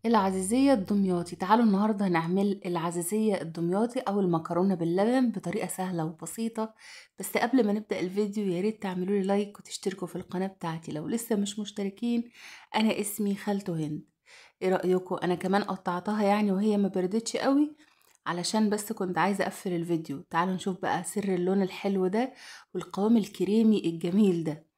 العزيزية الدمياطي. تعالوا النهاردة هنعمل العزيزية الدمياطي أو المكرونة باللبن بطريقة سهلة وبسيطة. بس قبل ما نبدأ الفيديو يا ريت تعملوا لي like وتشتركوا في القناة بتاعتي لو لسه مش مشتركين. أنا اسمي خالته هند. ايه رأيكم؟ أنا كمان قطعتها يعني وهي ما بردتش قوي علشان بس كنت عايزة أقفل الفيديو. تعالوا نشوف بقى سر اللون الحلو ده والقوام الكريمي الجميل ده.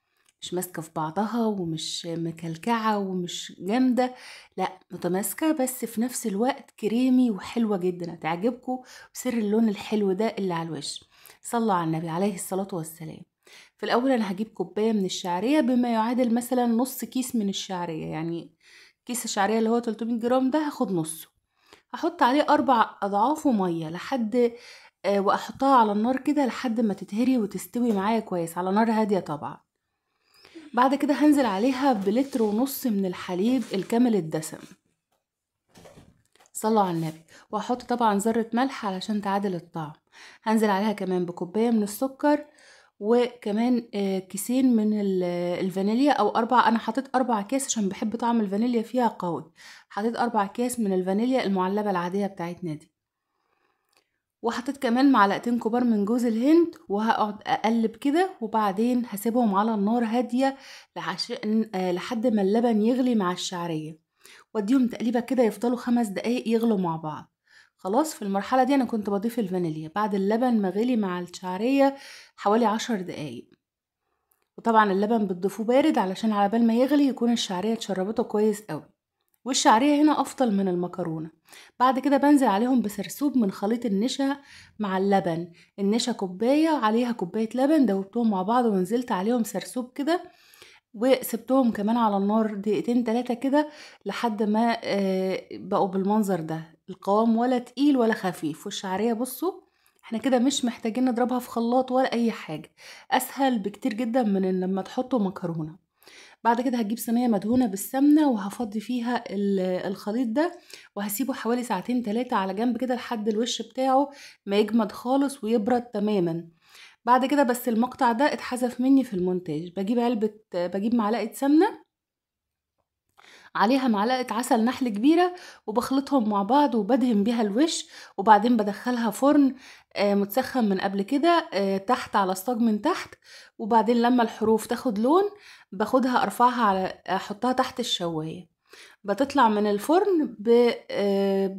مش ماسكة في بعضها ومش مكلكعة ومش جامدة، لا متماسكة بس في نفس الوقت كريمي وحلوة جدا، هتعجبكم بسر اللون الحلو ده اللي على الوش. صلوا على النبي عليه الصلاة والسلام. في الأول أنا هجيب كوباية من الشعرية بما يعادل مثلا نص كيس من الشعرية، يعني كيس الشعرية اللي هو 300 جرام ده هاخد نصه. هحط عليه 4 أضعافه مية لحد وأحطها على النار كده لحد ما تتهري وتستوي معايا كويس على نار هادية طبعا. بعد كده هنزل عليها بلتر ونص من الحليب الكامل الدسم. صلوا على النبي. وهحط طبعا ذرة ملح علشان تعادل الطعم. هنزل عليها كمان بكوباية من السكر وكمان كيسين من الفانيليا او 4. انا حطيت 4 اكياس عشان بحب طعم الفانيليا فيها قوي. حطيت 4 اكياس من الفانيليا المعلبة العادية بتاعتنا دي. وحطيت كمان معلقتين كبار من جوز الهند، وهقعد اقلب كده وبعدين هسيبهم على النار هادية لحد ما اللبن يغلي مع الشعرية، واديهم تقليبه كده يفضلوا 5 دقايق يغلوا مع بعض. خلاص في المرحلة دي انا كنت بضيف الفانيليا بعد اللبن ما غلي مع الشعرية حوالي 10 دقايق. وطبعا اللبن بتضيفوه بارد علشان على بال ما يغلي يكون الشعرية اتشربته كويس قوي، والشعرية هنا أفضل من المكرونة. بعد كده بنزل عليهم بسرسوب من خليط النشا مع اللبن. النشا كوباية عليها كوباية لبن، دوبتهم مع بعض ونزلت عليهم سرسوب كده، وسبتهم كمان على النار دقيقتين 3 كده لحد ما بقوا بالمنظر ده، القوام ولا تقيل ولا خفيف. والشعرية بصوا احنا كده مش محتاجين نضربها في خلاط ولا أي حاجة، أسهل بكتير جدا من إن لما تحطوا مكرونة. بعد كده هجيب صينية مدهونه بالسمنه وهفضي فيها الخليط ده، وهسيبه حوالي 2 3 ساعات على جنب كده لحد الوش بتاعه ما يجمد خالص ويبرد تماما. بعد كده بس المقطع ده اتحذف مني في المونتاج. بجيب معلقه سمنه عليها معلقه عسل نحل كبيرة وبخلطهم مع بعض وبدهن بيها الوش، وبعدين بدخلها فرن متسخن من قبل كده تحت على الصاج من تحت. وبعدين لما الحروف تاخد لون باخدها ارفعها على احطها تحت الشوايه، بتطلع من الفرن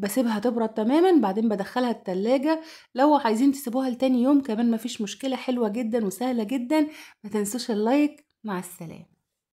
بسيبها تبرد تماما، بعدين بدخلها التلاجة. لو عايزين تسيبوها لتاني يوم كمان مفيش مشكلة، حلوة جدا وسهلة جدا. ما تنسوش اللايك. مع السلامة.